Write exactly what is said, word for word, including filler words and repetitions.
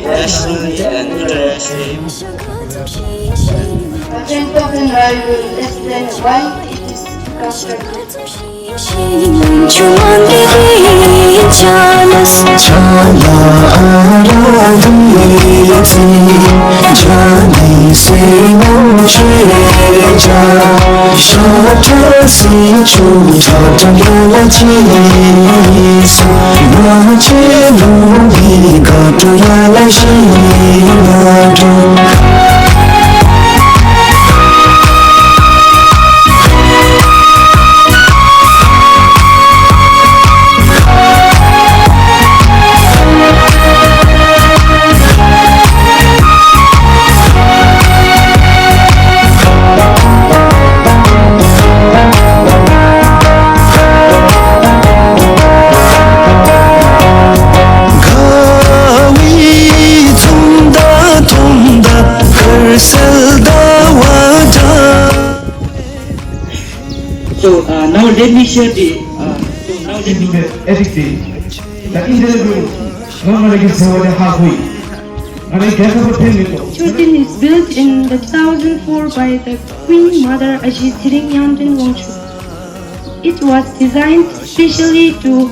Nationally and internationally. Agent of the Nile will explain why it is constructed. So, uh, now let me share the, uh, so now let me Edict the, the interview. Church is built in the two thousand four by the Queen Mother Aji Tshering Yangten Wangchuck. It was designed specially to